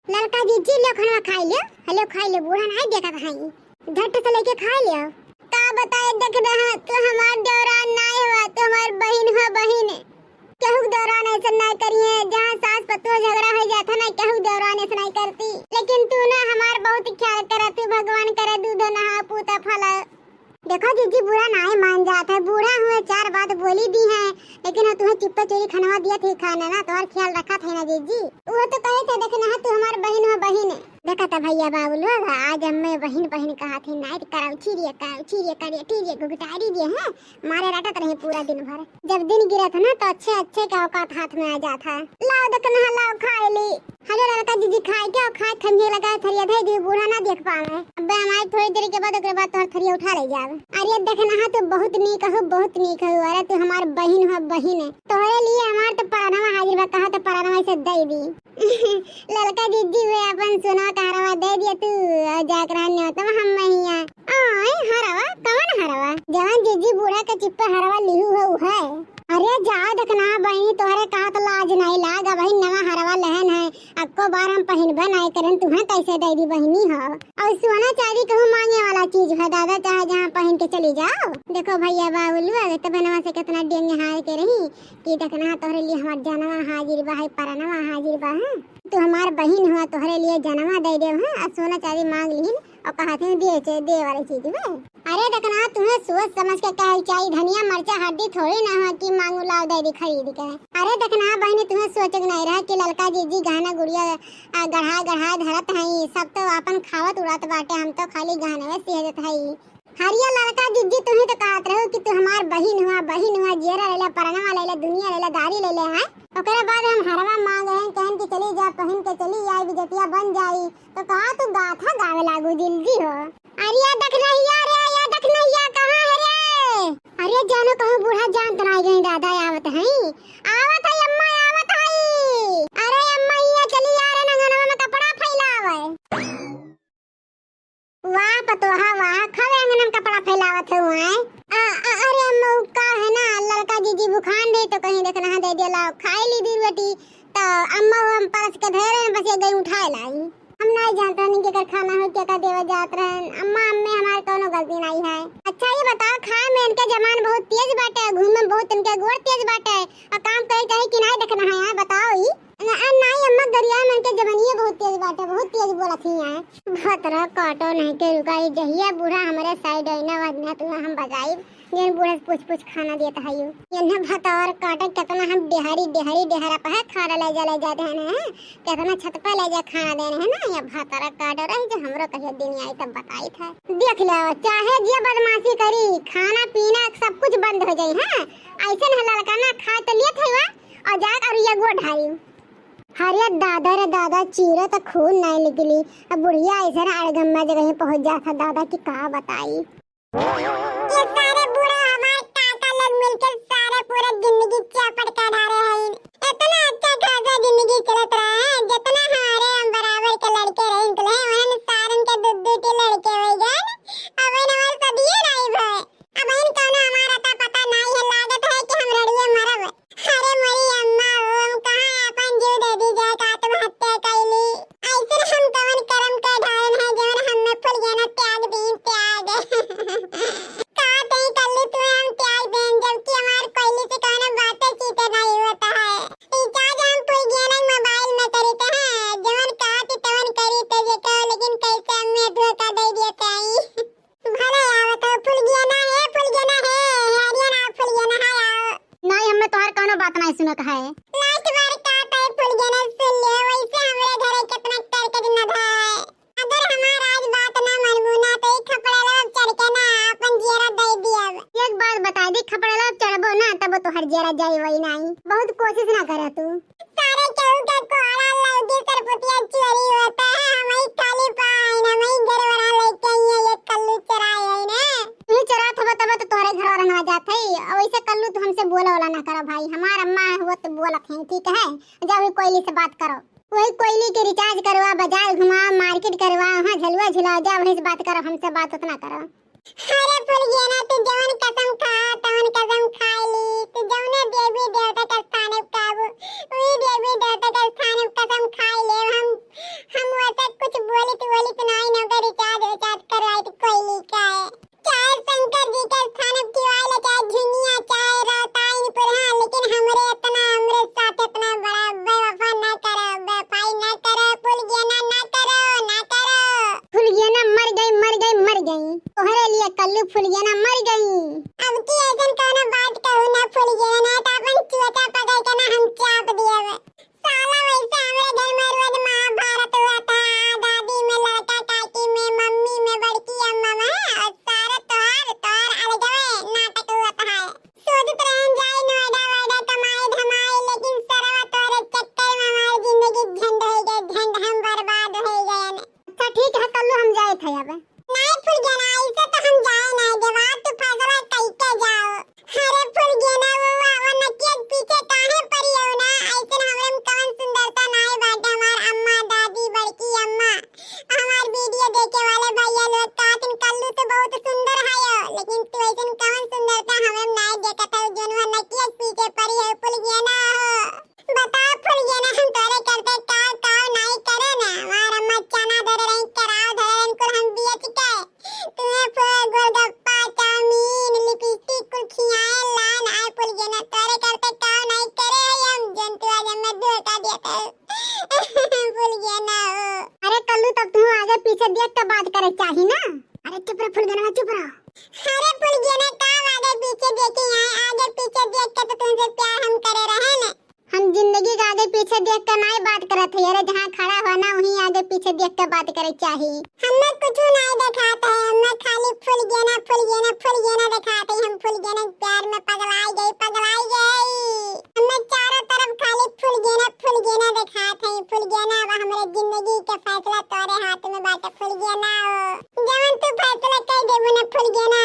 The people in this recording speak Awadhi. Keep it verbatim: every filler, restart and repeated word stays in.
ललका जिज्जी, लो खनवा खाइ लो, लो खाइ लो, बूढ़ा नाहीं देखत हई, झट से लेके खाइ लो। का बताए, देखना हा, तू हमार देवरान नाहीं हवा, तू हमार बहिन हो, बहिन। केहू के देवरान अइसन नाहीं करिहैं, जहाँ सास पतोह झगड़ा होइ जात है ना, केहू के देवरान अइसन नाहीं करती। लेकिन तू ना हमार बहुत ख्याल करत हू, भगवान करे दूधो नहा पूता फला। देखो जिज्जी, बुरा नाहीं मान जात है, बूढ़ा हुए चार बात बोली दी है, लेकिन हम तुहें चुप्पे चोरी खनवा दिया थी खाना ना, तोहर ख्याल रखा थे ना जिज्जी। वो तो कहे थे, देखना हा, तू हमार बहिन हो, बहिन। देखा था भैया बाबू लोग, आज अम्मे बहिन बहिन कहा थी, नाइट कराऊ, चीरिया कराऊ, चीरिया करिया, चीरिया घुघटारी दिए हैं, मारे रटत रही पूरा दिन भर। जब दिन गिरत है ना, तो अच्छे अच्छे का औकात हाथ में आ जात है। लाओ देखना हा, लाओ खाइ ली। हेलो ललका जिज्जी, खाए क्या? खाए खंजे लगा थरिया धइ दी, बूढ़ा ना देख पावे। अबे हमारे थोड़ी देर के बाद, ओकरे बाद तोहर थरिया उठा ले जाब। अरे देखना हा, तू बहुत नीक हो, बहुत नीक हो। अरे तू हमार बहिन हो, बहिन। तोहरे लिए हमार तो परानवा हाजिर बा, कहा तो परानवा से दइ दी। ललका जिज्जी वे अपन सोना का हरवा दइ दिया तू, और जाकर न्योतवा हम महिया। आय, हरवा? कवन हरवा? जवन जिज्जी बूढ़ा के चिप्पा हरवा लिहू हो, उहै। अरे जा देखना बहिनी, तोहरे कहा तो लाज नाहीं लाग, अबहीं नवा हरवा लहन है, अक्को बार हम पहिनबे नाहीं करन, तुहें कैसे दइ दी बहिनी हो? और सोना चाँदी कहूँ माँगे वाला चीज है दादा, चाहे जहाँ पहिन के चली जाओ। देखो भैया बाबू लोग, तबे नवा से केतना डेंगे हार के रही कि देखना तोहरे लिए हमार जनवा हाजिर बा है, परनवा हाजिर बा है। तू हमार बहिन हुआ, तोहरे लिए जनवा दइ देब है, और सोना चाँदी माँग लिहिन, और कहा थे दे चे-, दे वाली चीज बा। अरे देखना, तुहें सोच समझ के कहल चाही, धनिया मरचा हड्डी थोड़ी ना हो कि माँगू लाओ दइ दी खरीद के। अरे देखना बहिनी, तुहें सोचे के नाहीं रहा कि ललका जिज्जी गहना गुड़िया, आ, गढ़ा गढ़ा धरत हई, सब तो आपन खावत उड़ात बाटे, हम तो खाली गहनवे सिहजत हई। हरिया ललका जिज्जी, तुही तो कहत रहू कि तू हमार बहिन हुआ, बहिन हुआ, जियरा लेला, परनवा लेला, दुनिया लेला, गाड़ी लेले हैं। ओकरे बाद हम हरवा माँगे हैं, कहन कि चली जा, पहिन के चली आई, बिजतिया बन जाई। तो कहा तू गाथा गावे लागू जिज्जी हो। अरे या देखनहिया रे, या देखनहिया कहाँ है रे? अरे जानो कहूँ बूढ़ा जान तो नाहीं गई दादा, आवत है, आवत है अम्मा, आवत है। अरे अम्मा, ये चली आ रे, अंगनवा में कपड़ा फैलावे। वाह पतोहा वाह, खवे अंगना में कपड़ा फैलावत है वहाँ। आ, आ, अरे अम्मा, उ का है ना, ललका जिज्जी बुखान रही तो कहीं देखना है, दइ दिया, लाओ खाइ ली दू रोटी। तो अम्मा वो हम परस के धरे रहे, बस ये गई उठाए लाई। हम नाहीं जानत रहनी केकर खाना हो, केकर देवे जात रहन। अम्मा, अम्मे हमार कौनो गलती नाहीं है। अच्छा ये बताओ, खाए में इनके जबान बहुत तेज बाटे, घूमे में बहुत इनके गोड़ तेज बाटे, और काम करे चाही कि नाहीं देखना है यार, बताओ ई। न-, आ, नाहीं अम्मा, गरिया में इनके जबनिये बहुत तेज बाटे, बहुत तेज बोलत ही हैं। भतरा काटो नहीं के रुका, ई जहिया बूढ़ा हमरे side आई ना, वजना तू हम बजाई, जेन बूढ़ा से पूछ पूछ खाना देत हयू। एन्हे भतरा काटो, केतना हम डेहरी, डेहरी, डेहरा पे है खाना ले जा, ले जा देने हैं, केतना छत पे ले जा खाना देने हैं ना, ये भतरा काटो रही जो हमरो कहियो दिन आई तब बताई था। देख लो, चाहे जे बदमाशी करी, खाना पीना सब कुछ बंद हो जाई, हाँ? ऐसे न ललका ना खाए तो लेत है वा, और जाके और ये गोड़ ढारी। अरे दादा रे दादा, चीरे त खून नाहीं निकली। अब बुढ़िया ऐसे ना अड़गम्मा जगह पहुँच जात है दादा कि का बताई। ये सारे बूढ़ा हमार काका लोग मिलके सारे पूरा जिंदगी चौपट कर डारे हैं। इतना अच्छा खासा जिंदगी चलत रहा है, जितना हमारे हम बराबर के लड़के रहे, निकले हैं, उन्होंने सारन के दू दू के लड़के हो गए। अब इन हमारे सब ये नहीं भय। अब इन कौनो हमारा अता पता नाहीं है, लागत है कि हम रड़िए मरब। अरे मोरी अम्मा हो, हम कहाँ आपन जीव दे दी जाए का आत्महत्या कैली? ऐसन हम कवन करम के ढारन है जवन हमें फुलगेना त्याग दी, त्याग। का तई कल्लू तू हम त्याग देन, जबकि हमार कोयली से कौनो बातें चीते नहीं होता है। ई का जो हम फुलगेना मोबाइल में करी थे, जवन कहती तवन करी थे जे कहो, लेकिन कैसे हमें धोखा दे दिए थे। भले आवत हो, फुलगेना है, फुलगेना है, हरिया ना फुलगेना है, आओ। नाहीं, हमें तोहार कौनो बात नाहीं सुनत है। Last बार का तय फुलगेना सुन ले, वैसे हमरे घरे कितना करकट न धाए। अगर हमार आज बात ना मनबू ना, तो ई खपड़ेला चढ़ के ना अपन जियरा दे दियब। एक बात बता दी, खपड़ेला चढ़बो ना, तब तोहर जियरा जाई वही नाहीं। बहुत कोशिश ना करे तू। सारे केहू के कोहड़ा लौकी सरपुतिया चोरी होता है, हम ही खाली पाइन, हम ही घर वाला लेके आई है, ये कल्लू चराए है ना। तू चरात हबे तबे तो तोहरे घर वाला ना जात है, और वैसे कल्लू तू हमसे बोला वाला ना करा भाई, हमार अम्मा है वो तो बोलत है, ठीक है, जाओ वही कोयली से बात करो, वही कोयली के recharge करवा, बाजार घुमा, market करवा, वहाँ झलुआ झुला, जाओ वहीं से बात करो, हमसे बात उतना करो। अरे फुलगेना, तू जवन कसम खा, तवन कसम खाए ली। तू जवने देवी देवता के स्थान पे कहबू, वही देवी देवता के स्थान पे कसम खाए ले हम। तब तू आगे पीछे देख के बात करे चाही ना। अरे चुप रह फुलगेना, चुप रह। अरे फुलगेना, का आगे पीछे देखी है? आगे पीछे देख के तो तुमसे प्यार हम करे रहे न। हम जिंदगी के आगे पीछे देख के नाई बात करत है। अरे जहाँ खड़ा हुआ ना, वहीं आगे पीछे देख के बात करे चाही। हमें कुछ नाई देखात है, हमें खाली फुलगेना, फुलगेना, फुलगेना देखात है। हम फुलगेना के प्यार में पगलाई गई, पगलाई गई। हमें चारों तरफ खाली फुलगेना, फुलगेना देखात है। फुलगेना, अब हमरे जिंदगी के फैसला तोरे हाथ में बाटे फुलगेना। ओ जवन तू फैसला कर देबू ना फुलगेना,